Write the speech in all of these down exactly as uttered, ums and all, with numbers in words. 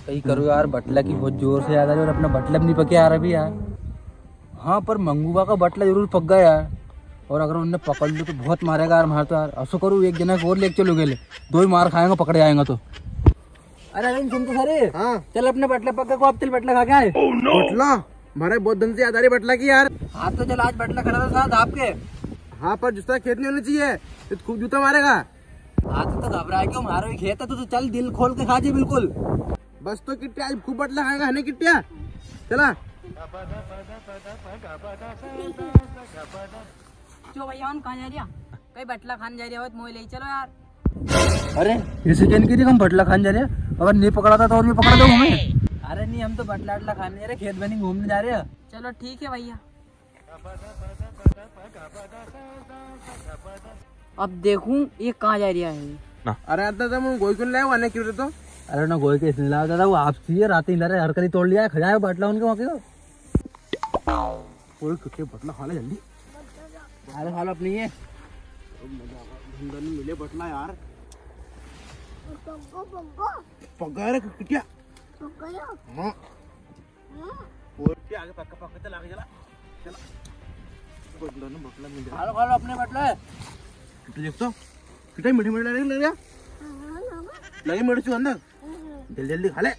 कई करूँ यार, बटला की बहुत जोर से याद आ रही है और अपना बटला भी नी पक्या यार अभी यार। हाँ, पर मंगूबा का बटला जरूर पक गया यार। और अगर उनने पकड़ लियो तो बहुत मारेगा यार म्हारे तो यार। असो करूँ, एक जना को और लेके चलो गेले, दो ही मार खाएंगा, पकड़े जाएंगा तो। अरे अरविंद, सुन तो सारे। हाँ। चल अपने बटला पक्का को, आप चल बटला खा के आए। बटला? म्हारे बहुत दिन से याद आ रही बटला की यार। हाँ तो चल, आज बटला खड़ा था साथ आपके। हाँ, पर दूसरा खेत नी होना चाहिए, ये तो खूब जूता मारेगा। हाँ तो, तो घबराए क्यों, म्हारो ही खेत है, तू तो चल, दिल खोल के खा जे बिल्कुल। बस तो किट्टिया, आज खूब बटला खाएगा, है नी किट्टिया? चला। क्यों भैया, हम कहाँ जा रिया? कई बटला खाने जा रिया हो तो मोए ले चलो यार। अरे, इसे क्या नहीं कह रही, हम बटला खाने जा रिया? अगर नी पकड़ाता तो और भी पकड़ा दो हमें। अरे नी, हम तो बटला अटला खाने जा रिया, खेत बनी घूमने जा रिया। चलो ठीक है भैया। अब देखूं ये कहाँ जा रिया है। अरे दादा, तुम गोई क्यों लाए, वाने क्यों रे तो? अरे ना, गोई के इसने लाया दादा, वो आपसी है, रात ही अंधारे हर कली तोड़ लिया है, खजाए बाटला उनके वहाँ के। ओए, कितने बटला खा ले जल्दी। अरे खा लो अपनी ये। धंधा नहीं मिले बटला यार। पग्गो, पग्गो। पग्गा रे किटिया। पग्गो। हाँ। और क्या आगे पक्का पक्का चला, आगे चला। चला। कोई दोनों बटला मिल जाए। खा लो, खा लो अपने बटले। तो देख तो, कितना मीठा मीठा लगे, लग रहा। लगे मिर्च अंदर। जल्दी जल्दी खा ले।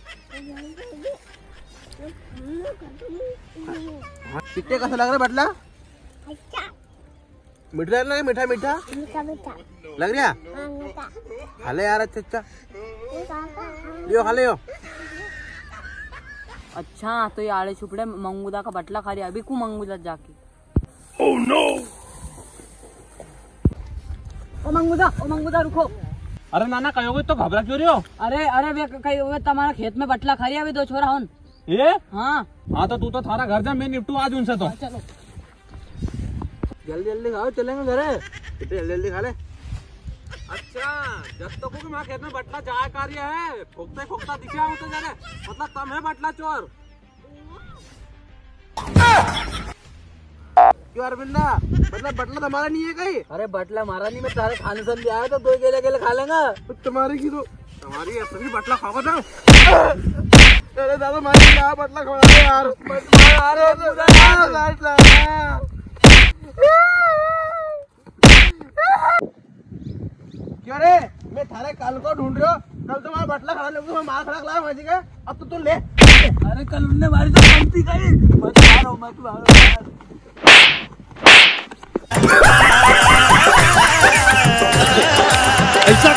हाँ, कितने कैसा लग रहा है बटला? अच्छा। मीठा लग रहा है, मीठा मीठा। मीठा मीठा। लग रहा? हाँ, मीठा। खा ले यार, अच्छा, अच्छा। ये काका, हाँ। लियो, खा ले यो। अच्छा, तो ये आड़े छुपड़े मंगूदा का बटला खा रिया, अभी कू मंगूदा जाके। Oh no! ओ मंगूदा, ओ मंगूदा, रुको। अरे नाना, कई हो गयो, तो घबरा क्यों रियो? अरे, अरे, वे कई, वे तमारा खेत में बटला खा रिया अभी दो छोरा होन। ये? हाँ। हाँ, तो तू तो थारा घर जा, मैं निपटू आज उनसे तो। हाँ, चलो। जल्दी जल्दी खाओ, चलेंगे घरे। कितने जल्दी जल्दी खा ले। अच्छा, जब तो को कि मां खेत में बटला जाया कर रिया है, खोकता खोकता दिखे हो तो जरे, मतलब तम है बटला चोर। क्यों अरविंदा, मतलब बटला तुम्हारा नहीं है कहीं? अरे बटला हमारा नहीं, मैं तारे खाने से भी आया तो दो गेले गेले खा लेंगा। तुम्हारे की तो तुम्हारी ऐसे भी बटला खाओगा ना। अरे दादा, मार के ना बटला खवा दे यार। बटला, अरे दादा, बटला। क्यों रे, मैं थारे कल को ढूंढ रियो, कल तुम्हारा बटला खड़ा ले, तुम्हारा माल खड़ा लाया माजी के, अब तो तू ले। अरे कल उनने मारी तो पंती गई, मत मारो, मत मारो यार। ऐसा